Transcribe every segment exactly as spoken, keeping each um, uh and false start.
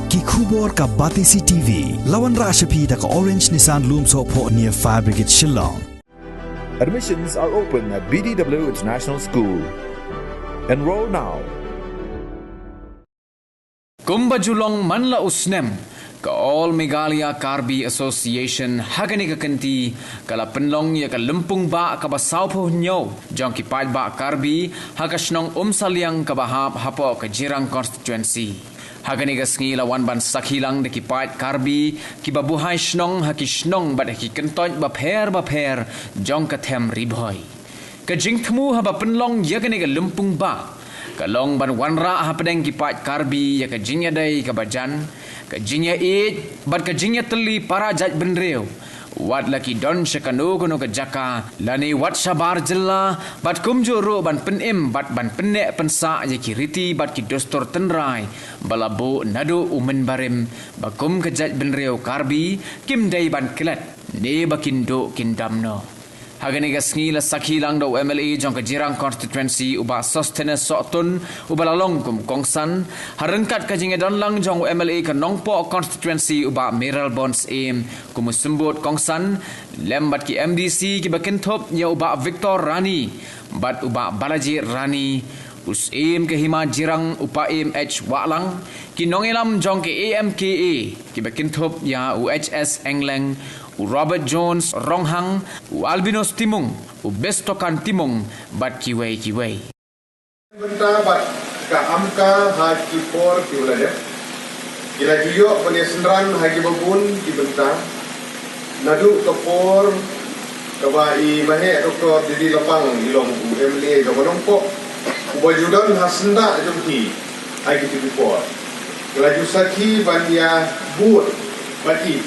Ki khubor ka Batesi T V. La wanrah sha phi da ka Orange Nissan Lumsohphoh near Fire Brigade Shillong. Admissions are open at B D W International School. Enroll now. Kumba ju long man la u snem, ka All Meghalaya Karbi Association ha kane ka kynti ka la pynlong ïa ka lympung bah kaba sawphew hynñiew jong ki paidbah Karbi ha ka shnong Umsaliang kaba hap hapoh ka Jirang Constituency. Ha kane ka sngi la wan ban sakhi lang da ki paid Karbi kiba buhai shnong ha ki shnong bad ha ki kyntoit bapher bapher jong ka them Ri Bhoi. Ka jingthmu haba pynlong ïa kane ka lympung bah ka long ban wanrah hapdeng ki paid Karbi ïa ka jingïadei kaba jan, ka jingïaieit bad ka jingïatylli para jaitbynriew. Wat la ki don sha kano kano ka jaka lane wat shabar jylla, bad kumjuh ruh ban pynim bad ban pynneh pynsah ïa ki riti bad ki dustur tynrai ba la buh naduh u mynbarim, ba kum ka jaitbynriew Karbi kim dei ban klet ne ba kin duh kin dam noh. Ha kane ka sngi la sakhi lang da u M L A jong ka Jirang Constituency u Bah Sosthenes Sohtun, uba la long kum u kongsan. Ha ryngkat ka jingïadon lang jong u M L A ka Nongpoh Constituency u Bah Mayralborn Syiem kum u symbud kongsan, lem bad ki M D C kiba kynthup ïa u Bah Victor Rani bad u Bah Balajied Rani, u Syiem ka Hima Jirang u Paiem H Wahlang, ki nongïalam jong ka A M K A kiba kynthup ïa u H S Engleng, u Robert Jones Ronghang, u Albinus Timung, u Bestokan Timung bad kiwei kiwei. Bynta bad ka AMCA ha ki por kiba la dep, ki la ju ïoh ban ïasynran ha kiba bun ki bynta. Naduh ka por kaba i Maheh Doctor D D Lapang i long u M L A jong ka Nongpoh, uba ju don ha syndah jong ki ha kito ki por. Ki la ju sakhi ban ïabud bad i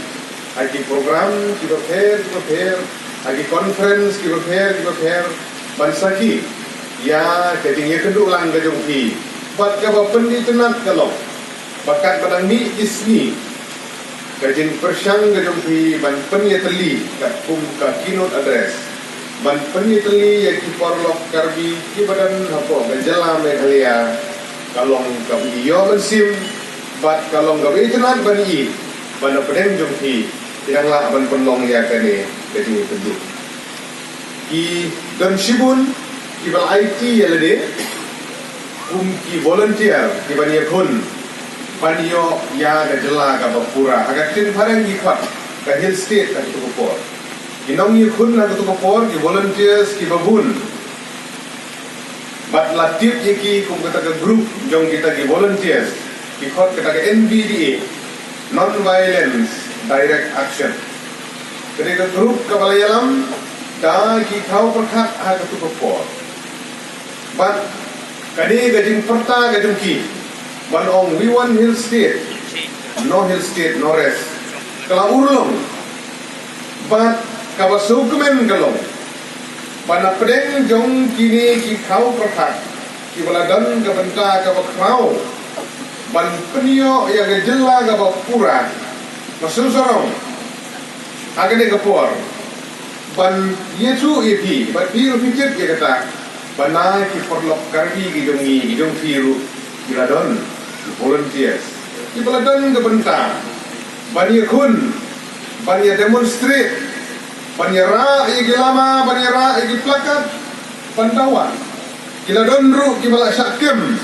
ha ki program kiba pher kiba pher, ha ki conference kiba pher kiba pher, ban sakhi ïa ka jingïakynduh lang ka jong phi. Bad kaba pynitynnad ka long ba katba dang mih ki sngi, ka jingpyrshang ka jong phi ban pynïatylli katkum ka keynote address, ban pynïatylli ïa ki paralok Karbi kiba don hapoh ka jylla Meghalaya, ka long kaba ïoh mynsiem bad ka long kaba itynnad ban ïohi ba na pdeng jong phi ki dang lah ban pynlong ïa kane ka jingïakynduh. Ki don shibun kiba la aiti ïa lade kum ki volunteer kiban ïakhun ban ïoh ïa ka jylla kaba pura. Ha ka ktien phareng ki khot ka Hill State ha kato ka por. Ki nongïakhun ha kato ka por, ki volunteers kiba bun. Bad la tip ïa ki kum kata ka group jong kita ki volunteers, ki khot kata ka N V D A, Non Violence Direct Action. Kata ka group kaba la ïalam da ki thaw pyrkhat ha kato ka por. Bad kane ka jingpyrta ka jong ki ban ong, "We want Hill State, no Hill State, no rest," ka la urlong. Bad kaba sngewkmen ka long ba na pdeng jong kine ki thaw pyrkhat kiba la don ka bynta kaba khraw ban pynïoh ïa ka jylla kaba pura, ka sngewsarong ha kane ka por ban ïathuh ïa phi, bad phi ruh phi tip ïa kata, ba na ki paralok Karbi ki jong ngi, ki jong phi ruh, ki la don volunteers kiba la don ka bynta ban ïakhun, ban ïa demonstrate, ban ïa rah ïa ki lama, ban ïa rah ïa ki placard, ban dawa. Ki la don ruh kiba la shah kem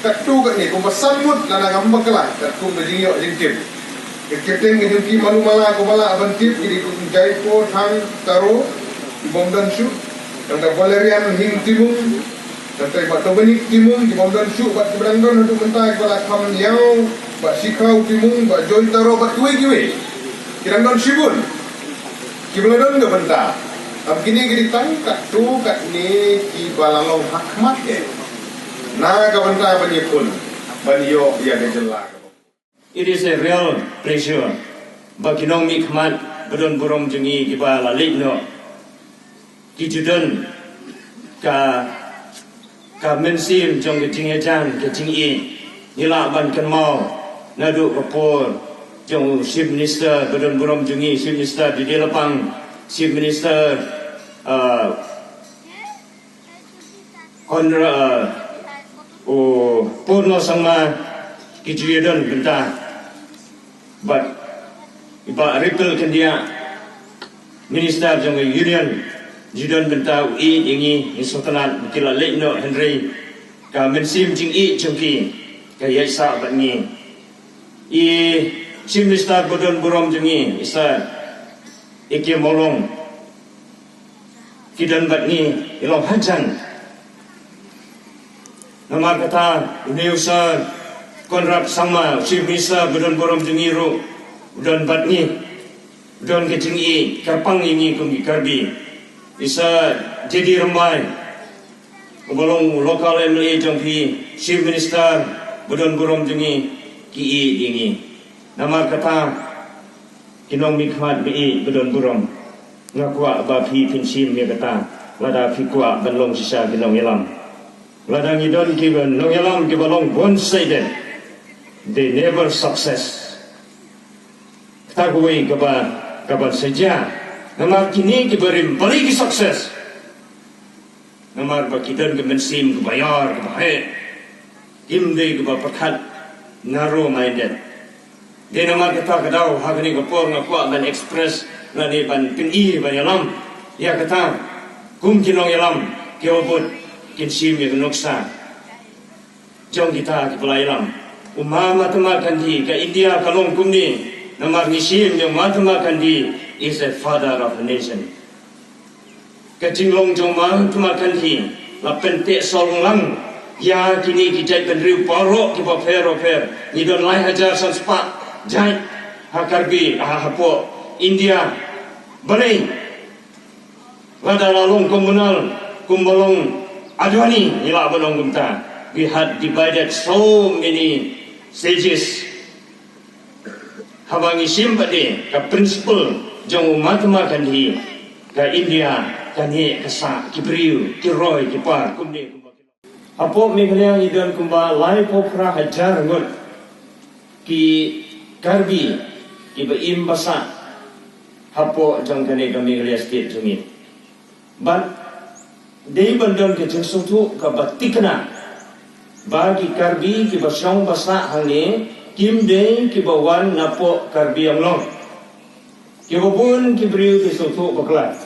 katto katne, kumba san ngut lada ngam bakla, katkum ka jingïoh jingtip. Ki kyrteng ki jong ki malu mala kumba lah ban tip ki dei kum Jaipo Thang Taro, ki bym don shuh, tang da Valerian Hing Timung, tang da Dominic Timung, ki bym don shuh, bad kiba dang don haduh mynta kiba la kham ïaw, bad Shikhraw Timung, bad Joy Taro, bad kiwei kiwei. Ki dang don shibun kiba la don ka bynta. Tang kine ki dei tang katto katne kiba la long ha khmat eh na ka bynta ban ïakhun, ban ïoh ïa ka jylla. It is a real pleasure ba ki nongmihkhmat ba don burom jong ngi kiba la leit noh, ki ju don ka, ka mynsiem jong ka jingïajan, ka jingïeit. Ngi lah ban kynmaw naduh ka por jong u Chief Minister ba don burom jong ngi, Chief Minister D D Lapang, Chief Minister, uh, Conrad, uh, u Purno Sangma, ki ju ïadon bynta. Bad i Bah Ripple Khyndiah, Minister jong ka Union, ju don bynta u ïeit ïa ngi, ngi sngewtynnat ba ki la leit noh, hynrei ka mynsiem jingïeit jong ki ka ïaid sah bad ngi. I Chief Minister ba don burom jong ngi, i Sir A K Mawlong, ki don bad ngi, i long hajan. Namar kata, une u Sir Conrad Sangma, u Chief Minister ba don burom jong ngi ruh, u don bad ngi, u don ka jingïeit kyrpang ïa ngi kum ki Karbi. I Sir J D Rymbai, uba long u local M L A jong phi, Chief Minister ba don burom jong ngi, ki ïeit ïa ngi. Namar kata, ki nongmihkhmat ba ïeit ba don burom, nga kwah ba phi pynshim ïa kata, lada phi kwah ban long shisha ki nongïalam. Lada ngi don ki nongïalam kiba long one-sided, they never success. Kata kawei kaba, kaba sa jia. Namar kine kiba rim balei ki success. Namar ba ki don ka mynsiem kaba ïar, kaba heh. Kim dei kaba pyrkhat, narrow minded. Dei namar kata ka daw ha kane ka por nga kwah ban express lane ban pyni, ban ïalam ïa kata. Kum ki nongïalam kiba bud, kin shim ïa ka nuksa jong kita kiba la ïalam. U Mahatma Gandhi, ka India ka long kumne namar ngi shim ïa u Mahatma Gandhi is a father of the nation. Ka jinglong jong u Mahatma Gandhi la pynteh sawlong lang ïa kine ki jaitbynriew baroh kiba pher bapher. Ngi don lai hajar san spah jait ha Karbi, ha, hapoh India. Balei? Lada la long communal, kumba long Advani, ngi lah ban ong kumta. We had divided so many sages. Haba ngi shim pat de ka principle jong u Mahatma Gandhi, ka India ka neh ka sah, ki briew ki roi ki par kumne kumba ki long. Hapoh Meghalaya ngi don kumba laiphew phra hajar ngut ki Karbi kiba im ba sah hapoh jong kane ka Meghalaya state jong ngi. Bad dei ban don ka jingsngewthuh kaba thikna ba ki Karbi kiba shong ba sah hangne kim dei kiba wan napoh Karbi Anglong. Kiba bun ki briew ki sngewthuh bakla.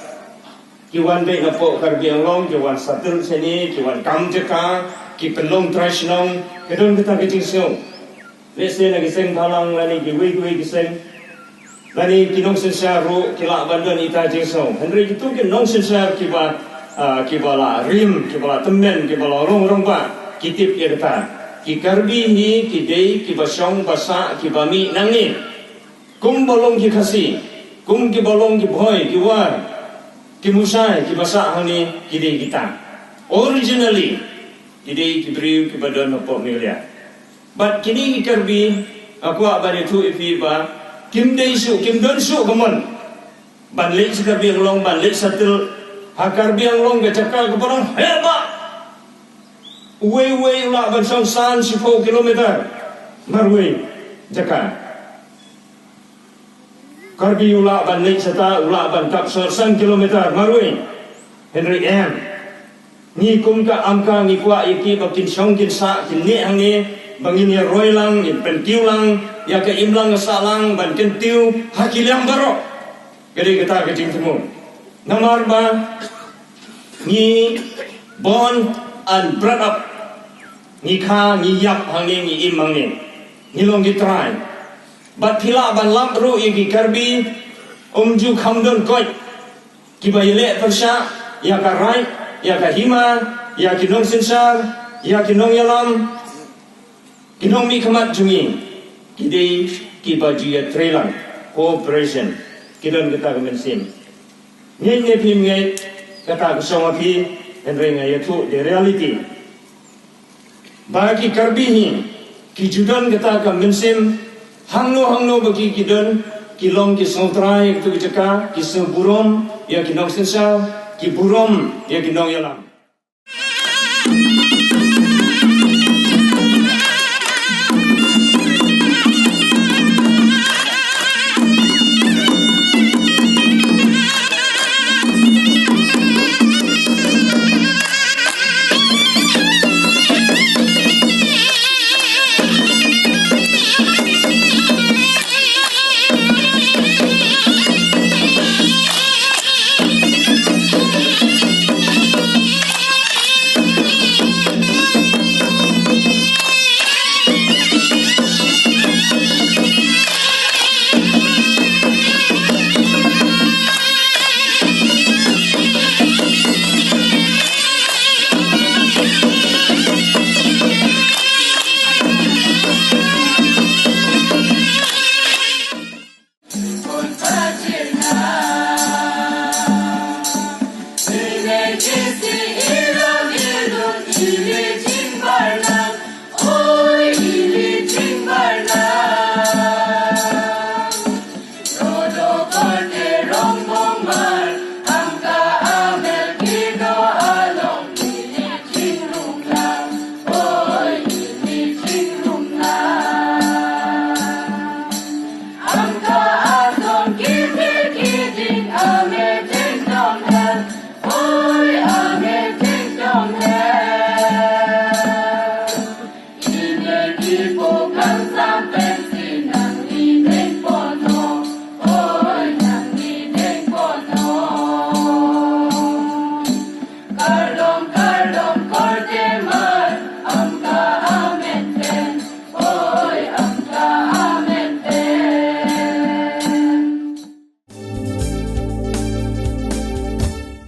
Ki wan beit napoh Karbi Anglong, ki wan settle shane, ki wan kam jaka, ki pynlong trai shnong, ka don kata ka jingsngew. Lehse na ki seng bhalang lane kiwei kiwei ki seng, lane ki nongsynshar ruh ki lah ban don ita jingsngew. Hynrei kito ki nongsynshar kiba, ah, kiba la rim, kiba la tymmen, kiba la rong rangbah, ki tip ïa kata. Ki Karbi hi ki dei kiba shong ba sah, kiba mih nangne. Kumba long ki Khasi, kum kiba long ki Bhoi, ki War, ki Mushai, kiba sah hangne, ki dei kita. Originally ki dei ki briew kiba don hapoh Meghalaya. Bad kine ki Karbi, nga kwah ban ïathuh ïa phi ba kim dei shuh, kim don shuh ka mon ban leit sha Karbi Anglong, ban leit settle ha Karbi Anglong, ka jaka kaba long heh bha. Uwei uwei u lah ban shong san shiphew kilometer marwei jaka. Karbi u lah ban leit shata, u lah ban tap sor san kilometer marwei. Hynrei em, ngi kum ka AMCA ngi kwah ïa ki ba kin shong kin sah, kin neh hangne, ba ngin ïa roi lang, ngin pynkiew lang ïa ka imlang ka sahlang, ban kyntiew ha ki liang baroh. Ka dei kata ka jingthmu. Namar ba ngi born and brought up, ngi kha, ngi ïap hangne, ngi im hangne, ngi long ki trai. Bad phi lah ban lap ruh ïa ki Karbi, um ju kham don koit kiba ïaleh pyrshah ïa ka raid, ïa ka hima, ïa ki nongsynshar, ïa ki nongïalam. Ki nongmihkhmat jong ngi ki dei kiba ju ïatreilang, cooperation. Ki don kata ka mynsiem. Ngeit ne phim ngeit, kata ka shong ha phi, hynrei nga ïathuh the reality. Ba ki Karbi hi ki ju don kata ka mynsiem, hangno hangno ba ki, ki don, ki long ki sngewtrai ïa kito ki jaka, ki sngewburom ïa ki nongsynshar, ki burom ïa ki nongïalam.